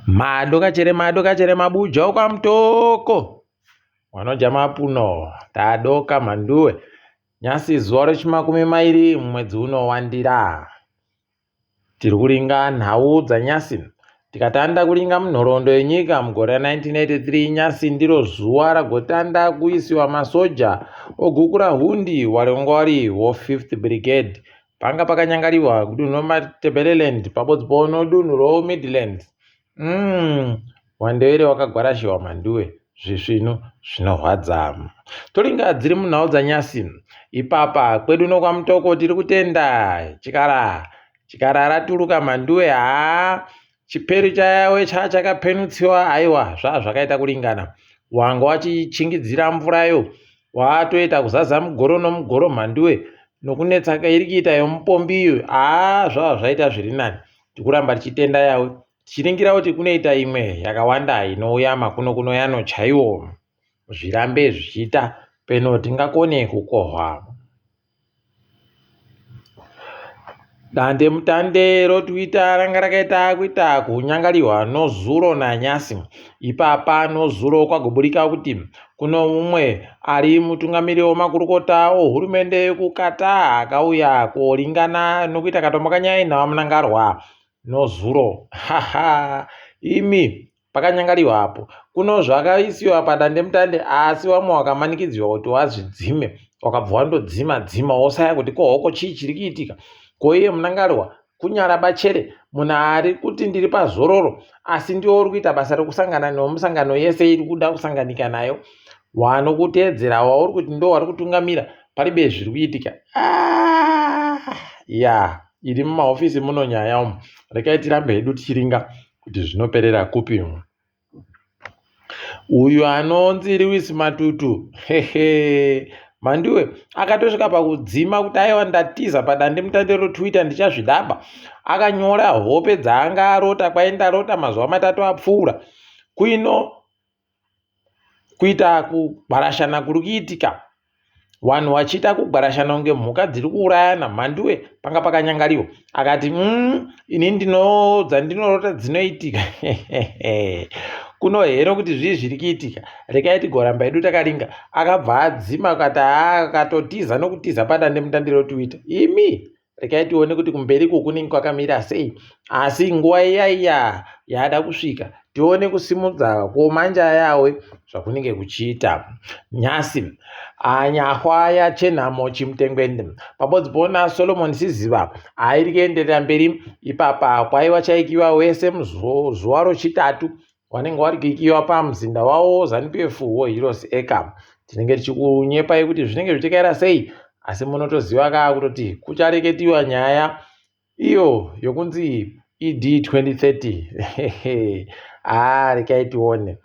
Madokachere madokachere mabuja okwamutoko wanoja mapuno tadoka mhanduwe nyasi zuva rechimakumi mairi mumwedzi uno wandira tiri kuringa nhau dzanyasi tikatanda kuringa munhoroondo yenyika mugore ra1983 nyasi ndiro zuva ragotanda kuisiwa masoja ogukura hundi waronga wari wo5th brigade Panga pakanyangariwa kudunhu reMatabeleland pabodzi pono dunhu roMidlands. Umm Wandewere wakagwarashiwa Mhanduwe zvisvinu zvinorwadza. Toringa dziri munhau dzanyasi ipapa kwedu nokwaMutoko tiri kutenda chikara chikara raturuka Mhanduwe haa Chiperu chayawe chachakapenutsiwa aiwa zvazvakaita kuringana. Wanga wachichingidzira mvurayo waatoita kuzaza mugoro nomugoro mhanduwe nokunetsa kairi kuita yomupombi iyo haa zvava zvaita zviri nani. Tikuramba tichitenda yawe tichiringira kuti kunoita imwe yakawanda inouya makuno kuno yano chaiwo zvirambe zvichiita peno tingakone kukohwa. Dandemutande roTwitter ranga rakaita kuita kunyangariwa nozuro nanyasi. Ipapa nozuro kwagoburika kuti kuno mumwe ari mutungamiri wemakurukota ohurumende yekuQatar akauya koringana nokuita katombo kanyai naVaMnangarwa nozuro. Haha imi Pakanyangariwa apo. Kuno zvakaisiwa padandemutande asi wamwe wakamanikidziwa kuti wazvidzime wakabva wandodzima dzima wosaya kuti ko hoko chii chiri kuitika ko iye munangarwa kunyara bachere munhu ari kuti ndiri pazororo asi ndiwo uri kuita basa rekusangana nemusangano yese iri kuda kusanganika nayo wanokuteedzera wauri kuti ndo wari kutungamira paribe zviri kuitika ah, ya iri mumahofisi muno nyaya umu rekai tirambe hedu tichiringa kuti zvinoperera kupi uyu anonzi Lewis Matutu hehe Mhanduwe akatosvika pakudzima kuti aiwa ndatiza padandemutande roTwitter ndichazvidaba akanyora hope dzaanga arota kwaindarota mazuva matatu apfuura kuino kuita kugwarashana kuri kuitika vanhu vachiita kugwarashana kunge mhuka dziri kuurayana mhanduwe panga pakanyangariwa akati mm, ini ndino dzandinorota dzinoitika kuno here kuti zvii zviri kuitika rekai tigoramba hedu takaringa akabva adzima akati akatotiza nokutiza padandemutande roTwitter imi Regai tione kuti kumberi uko kunenge kwakamira sei asi nguva iya iya yada kusvika tione kusimudza kwomanja yawe zvakunenge kuchiita nyasi anyahwa yachenhamo chimutengwende pabodzi pona solomon siziva airi kuenderera mberi ipapa kwaiva chaikiwa wese muzuva rochitatu Wanenge warikikiwa pamuzinda wavo ZanuPF wo Heroes Acre. Tinenge tichikunyepai kuti zvinenge zvichikaira sei asi munotoziva ka kutoti kuchareketiwa nyaya iyo yokunzi ED 2030 haa rekai tione.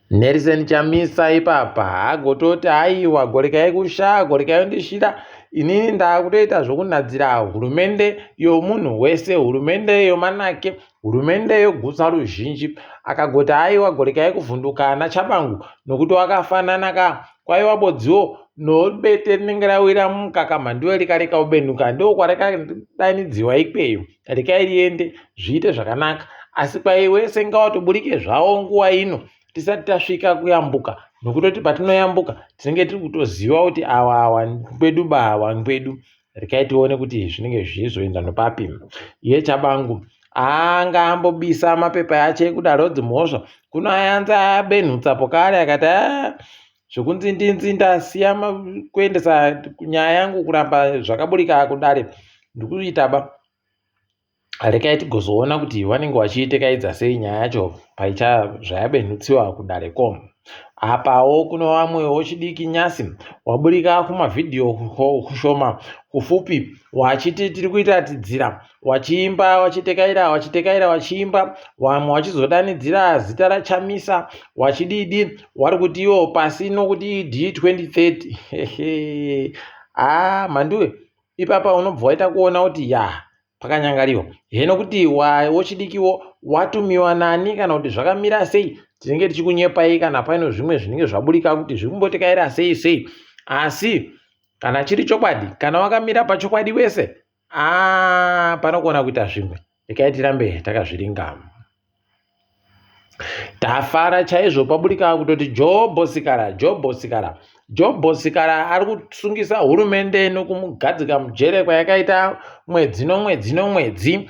Nelson Chamisa ipapa agototi aiwa gorekai kusha gorekai ndishira inini ndakutoita zvokunadzira hurumende yomunhu wese hurumende yomanake Hurumende yogutsa ruzhinji. Akagoti aiwa gorekai kuvhunduka ana Tshabangu nokuti wakafanana ka kwaiwa bodziwo nobete rinenge rawira mumukaka mhanduwe rikareka kubenuka ndokwarakadanidziwa ikweyo rekai riende zviite zvakanaka asi kwai wese ngawatoburike zvawo nguva ino tisati tasvika kuyambuka nokutoti patinoyambuka tinenge tiri kutoziva kuti awa awa ngwedu ba awa ngwedu rekai tione kuti zvinenge zvichizoenda nopapi iye chabangu anga ambobisa mapepa yacho ekudaro dzimhosva kuno ayanza abenhutsa pokare akati ah, zvekunzi ndinzi ndasiya kuendesa nyaya yangu kuramba zvakaburika kudare ndikuita ba Rekai tigozoona kuti vanenge vachiitekaidza sei nyaya yacho paicha zvayabenhutsiwa kudare ko. Apawo kuno vamwe wochidiki nyasi waburika kumavhidhiyo kushoma kufupi wachiti tiri kuitatidzira wachiimba wachitekaira wachitekaira wachiimba vamwe wachizodanidzira zita raChamisa wachididi wari kuti iwo pasi nokuti ED 2030 haa mhanduwe ipapa unobva waita kuona kuti ya pakanyangariwa heno kuti wochidikiwo watumiwa nani kana kuti zvakamira sei tinenge tichikunyepai kana paine zvimwe zvinenge zvaburika kuti zviri kumbotekaira sei sei asi kana chiri chokwadi kana wakamira pachokwadi wese aa panogona kuita zvimwe rekai tirambe takazviringa. Tafara chaizvo paburika kutoti Jobho Sikhala, Jobho Sikhala. Jobho Sikhala ari kusungisa hurumende nokumugadzika mujere kwayakaita mwedzi nomwedzi nomwedzi.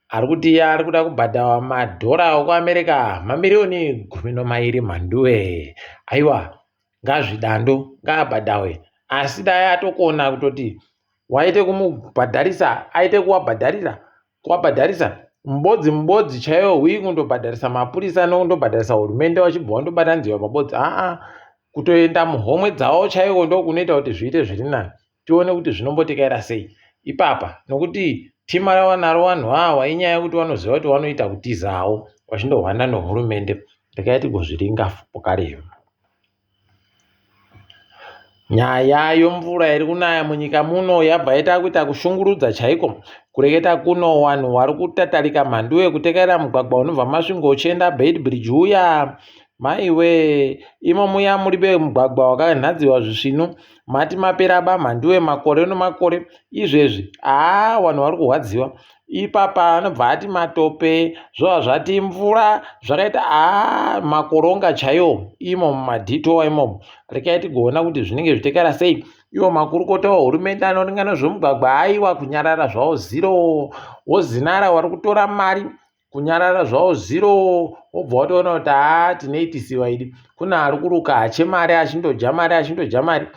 Ari kuti iye ari kuda kubhadhawa madhora okuAmerica mamiriyoni 12 mhanduwe. Aiwa ngazvidando ngaabhadhawe asi dai atokona kutoti waite kumubhadharisa aite kuwabhadharira kuwabhadharisa mubodzi mubodzi chaiwo hwii kundobhadharisa mapurisa nokundobhadharisa hurumende wachibva wandobatanziwa pabodzi aa kutoenda muhomwe dzavo chaiwo ndokunoita kuti zviite zviri nani tione kuti zvinombotekaira sei ipapa nokuti tima rawanaro vanhu awa inyaya yekuti vanoziva kuti vanoita kutizawo vachindohwanda nehurumende regai tigozviringa pokareyo Nyaya yomvura iri kunaya munyika muno yabva yaita kuita kushungurudza chaiko. Kureketa kuno vanhu vari kutatarika mhanduwe kutekaira mugwagwa unobva Masvingo uchienda Beitbridge uya. Maiwe imo muya muri mugwagwa wakanhadziwa zvisvinu mati mapera ba mhanduwe makore nomakore izvezvi haa vanhu vari kurwadziwa. Ipapa anobva ati matope zvobva zvati mvura zvakaita haa makoronga chaiwo imo mumadhitowa imomo rekai tigoona kuti zvinenge zvichitaikara sei iwo makurukota ehurumende anoringa nezvemugwagwa haiwa kunyarara zvawo zero wozinara wari kutora mari kunyarara zvawo zero wobva watoona kuti haa tinoitisiwa idi kune ari kuruka achemari achindodya mari achindodya mari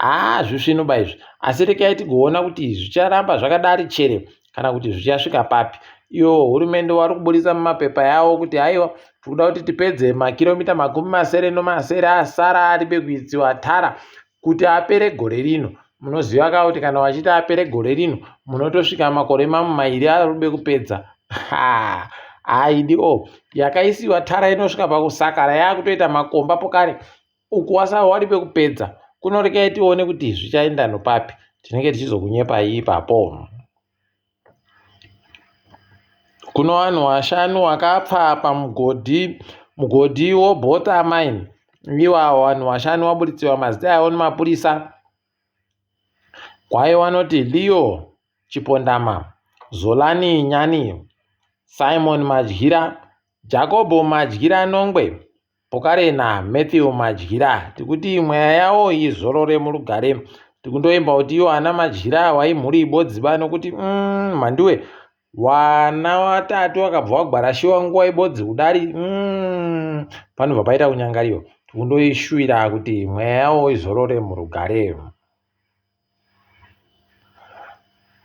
Haa zvisvinu ba izvi asi rekai tigoona kuti zvicharamba zvakadari chere kana kuti zvichasvika papi. Iyo hurumende wari kuburitsa mumapepa yawo kuti haiwa tikuda kuti tipedze makiromita 66 asara aribe kuitsiwa tara kuti apere gore rino. Munoziva ka kuti kana wachiti apere gore rino munotosvika makore mamwe mairi arube kupedza. Ha, haidi o yakaisiwa tara inosvika pakusakara yakutoita makomba pokare Uku wasava wadi pekupedza kuno rekai tione kuti zvichaenda nopapi tinenge tichizokunyepai ipapo. Kuno vanhu vashanu vakapfa pamugodhi mugodhi woBotha Mine. Iwawo vanhu vashanu vaburitsiwa mazita avo nemapurisa. Kwaye vanoti Leo Chipondama, Zolani Nyani, Simon Madyira, Jacob Madyira Nongwe, Pokare na Matthew Madyira tikuti mweya yawo izorore murugare tikundoimba kuti iwo ana Madyira awa imhuri ibodzi ba nokuti mm, mhanduwe wana watatu wakabva wagwarashiwa nguva ibodzi kudari mm, panobva paita kunyangariwa tikundoishuwira kuti mweya yawo izorore murugare.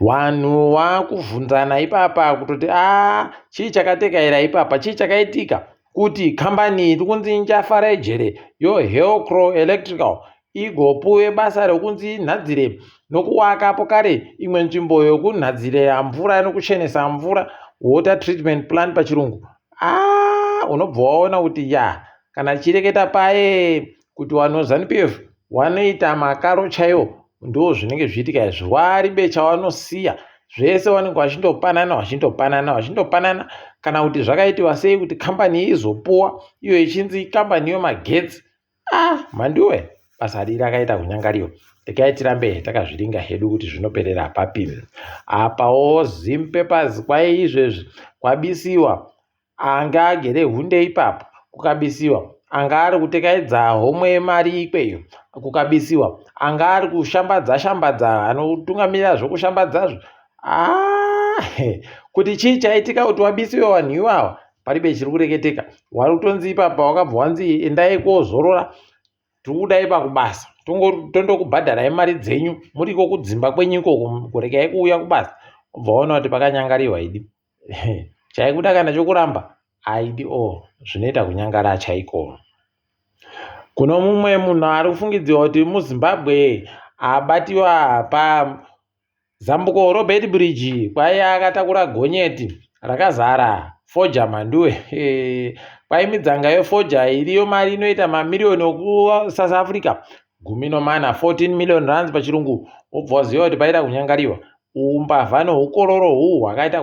Vanhu vakuvhunzana ipapa kutoti aa chii chakatekaira ipapa chii chakaitika kuti kambani iri kunzi Njafara Jere yoHelcrow Electrical igopuwe basa rekunzi inhadzire nokuwaka pokare imwe nzvimbo yokunhadzirira mvura nokuchenesa mvura water treatment plant pachirungu aa unobva waona kuti ya kana tichireketa paye kuti vanhu veZanu PF Wanoita makaro chaiwo ndozvinenge zvichiitika izvi waribe chawanosiya zvese vanenge vachindopanana vachindopanana vachindopanana kana kuti zvakaitiwa sei kuti kambani izopuwa iyo ichinzi kambani yemagetsi ah mhanduwe basa riri rakaita kunyangariwa rekai tirambe takazviringa hedu kuti zvinoperera papi apawo zimpapers kwai izvezvi kwabisiwa Anga agere hunde ipapo kukabisiwa anga ari kutekaidza homwe yemari ikweyo kukabisiwa anga ari kushambadza shambadza anotungamirira zvokushambadzazvo ah, kuti chii chaitika kuti wabisiwe vanhu iwawa paribe chiri kureketeka wari kutonzi ipapa wakabva wanzi endai kozorora Tikudai pakubasa tondokubhadharai mari dzenyu muriko kudzimba kwenyu ikoko kurekai kuuya kubasa obva waona kuti pakanyangariwa idi chaikuda kana chokuramba aidi o oh, zvinoita kunyangara chaiko kuno mumwe munhu ari kufungidzirwa kuti muzimbabwe abatiwa pa Zambuko roBeitbridge kwaiye akatakura gonyeti rakazara fodya mhanduwe kwai midzanga yefodya iriyo mari inoita mamiriyoni okuSouth Africa 14, 14 million rands pachirungu wobva waziva kuti paita kunyangariwa umbavha neukororo huu hwakaita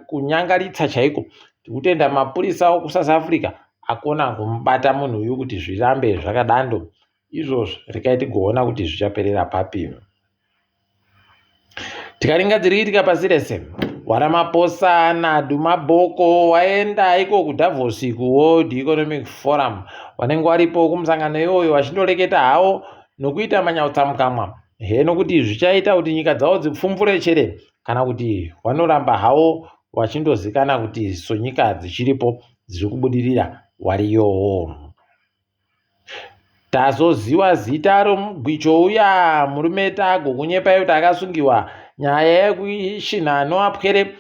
kunyangaritsa chaiko tikutenda mapurisa okuSouth Africa akona kumubata munhu uyu kuti zvirambe zvakadando izvozvo rekai tigoona kuti zvichaperera papi tikaringa dziri kuitika pasi rese WaRamaphosa naDuma Boko waenda iko kuDavos kuWorld Economic Forum. Vanenge varipo kumusangano iwoyo vachindoreketa havo nokuita manyautsamukamwa heno kuti zvichaita kuti nyika dzavo dzipfumvure chere kana kuti vanoramba havo vachindozikana kuti sonyika dzichiripo dziri kubudirira wariyowo. Tazoziwa zita romugwicho uya murume tagokunyepai kuti akasungiwa nyaya yekushinha noapwere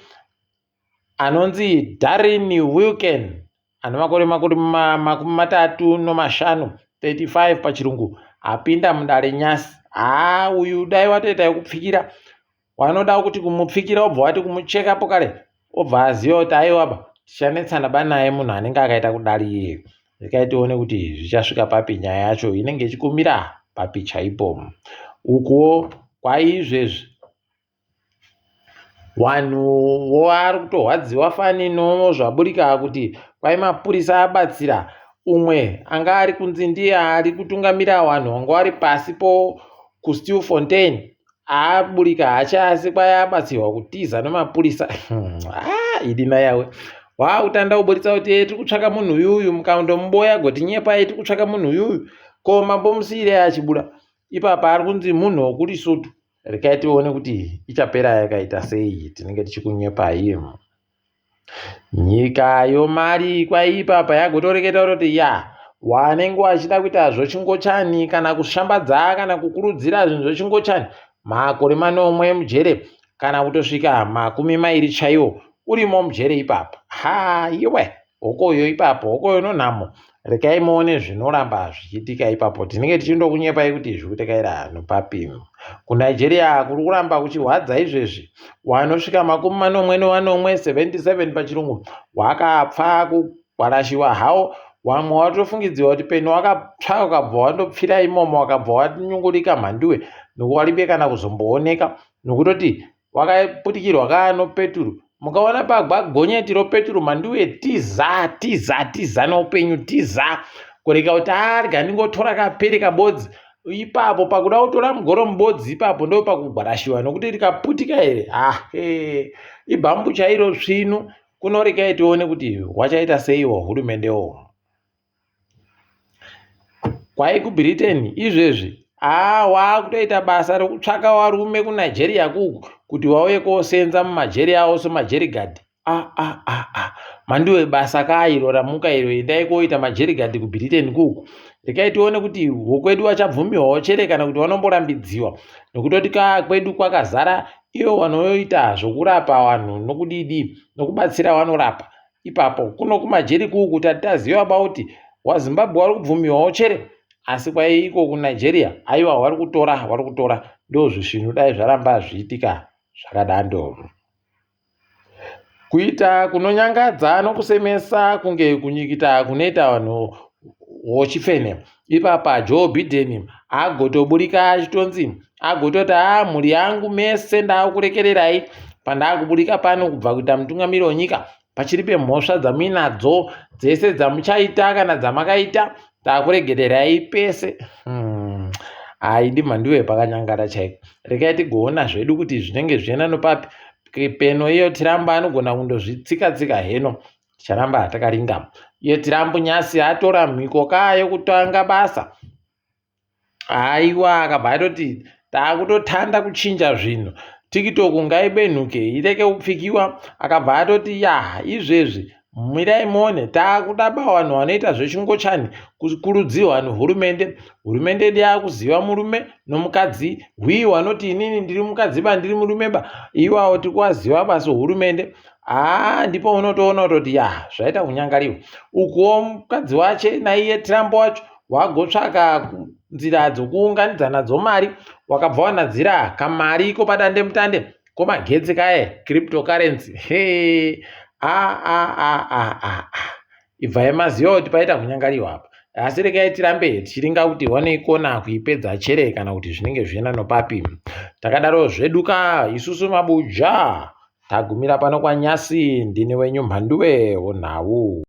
anonzi Darren Wilken ane makore 35 35 pachirungu apinda mudare nyasi. Haa uyu dai watoita yekupfikira wanoda kuti kumupfikira wobva wati kumuchekapo kare obva aziva kuti aiwaba tichanetsana ba naye munhu anenge akaita kudari iyeyo rekai tione kuti zvichasvika papi nyaya yacho inenge ichikumira papi chaipo ukuwo kwaizvezvi Vanhu vari kutorwadziwa fani nozvaburika kuti kwai mapurisa abatsira umwe anga ari kunzi ndiye ari kutungamira vanhu vanga vari pasi po kuStilfontein aburika hache asi kwai abatsirwa kutiza nemapurisa ah, idi nayawe wakutanda kuburitsa kuti eh, tiri kutsvaka munhu uyuyu mukandomuboya gotinyepai tiri kutsvaka munhu uyuyu ko mambomusiirei achibuda ipapa ari kunzi munhu wekuLesotho Rekai tione kuti ichapera yakaita sei tinenge tichikunyepai. Nyika yomari kwaipa payagotoreketa kutoti ya wanenge wachida kuita zvochingochani kana kushambadza kana kukurudzira zvinhu zvochingochani makore manomwe mujere kana kutosvika 20 chaiwo urimo mujere ipapa ha iwe Hokoyo ipapo, hokoyo nonhamo. Rekai muone zvinoramba zvichiitika ipapo. Tinenge tichindokunyepai kuti zvikutekaira nopapi. KuNigeria kuri kuramba kuchihwadza izvezvi. Wanosvika 77 77 pachirungu wakapfa kugwarashiwa hawo. Wamwe watofungidziwa kuti peno wakatsva ukabva wandopfira imomo wakabva wanyungurika mhanduwe nokuwaribe kana kuzombooneka nokutoti wakaputikirwa kaa nopeturu mukaona pagwa gonyeti ropeturu mandiuye tiza tiza tiza noupenyu tiza kureka kuti arga ndingotora kapere kabodzi ipapo pakuda kutora mugoro mubodzi ipapo ndo pakugwarashiwa nokuti rikaputika here ah, hey, ibhambu chairo svinu kunorekai tione kuti wachaita seiwo hurumendewo Kwai kuBritain izvezvi haa waakutoita basa rekutsvaka warume kuNigeria kuku kuti wauye kosenza mumajeri avo semajerigadi ah, ah, ah, ah. Mandiwe basa kaa iro ramuka iro endai koita majerigadi kuBritain kuku rekai tione kuti wokwedu wachabvumiwawo chere kana kuti wanomborambidziwa nokutoti kaa kwedu kwakazara ivo wanoita zvokurapa vanhu nokudidi nokubatsira vanorapa ipapo kuno kumajeri kuku tati taziva about wazimbabwe wari kubvumiwawo chere asi kwai iko kunigeria aiwa wari kutora wari kutora ndozvisvinu dai zvaramba zviitika zvakadando kuita kunonyangadza nokusemesa kunge kunyikita kunoita vanhu wochifene ipapa joe biden agotoburika achitonzi agototi a mhuri yangu mese ndakurekererai pandakuburika pano kubva kuita mutungamiri wenyika pachiri pemhosva dzamuinadzo dzese dzamuchaita kana dzamakaita takuregererai pese hmm. Haidi mhanduwe pakanyangara chaiko rekai tigoona zvedu kuti zvinenge zvichienda nopapi peno iyo tiramba anogona kundozvitsika tsika heno ticharamba takaringa iye tirambo nyasi atora mhiko kaa yekutanga basa Aiwa akabva atoti taakutotanda kuchinja zvinhu tiktok ngaibenhuke ireke kupfikiwa akabva atoti ya izvezvi mirai muone taakuda ba vanhu vanoita zvechingochani kukurudzirwa nehurumende hurumende yedu yaakuziva murume nomukadzi hwii wanoti inini ndiri mukadzi ba ndiri murume ba iwawo tiri kuvaziva ba sehurumende haa ndipo unotoona kutoti ya zvaita kunyangariwa ukuwo mukadzi wache naiye Trump wacho wagotsvaka nzira dzokuunganidza nadzo mari wakabva wanadzira kamari iko padandemutande komagetsi kaye cryptocurrency he a a a a a ibvai maziva kuti paita kunyangariwa apa asi regai tirambe tichiringa kuti wanoikona kuipedza chere kana kuti zvinenge zvienda nopapi takadaro zvedu ka isusu mabuja tagumira pano kwanyasi ndini wenyu mhanduwe wonhau.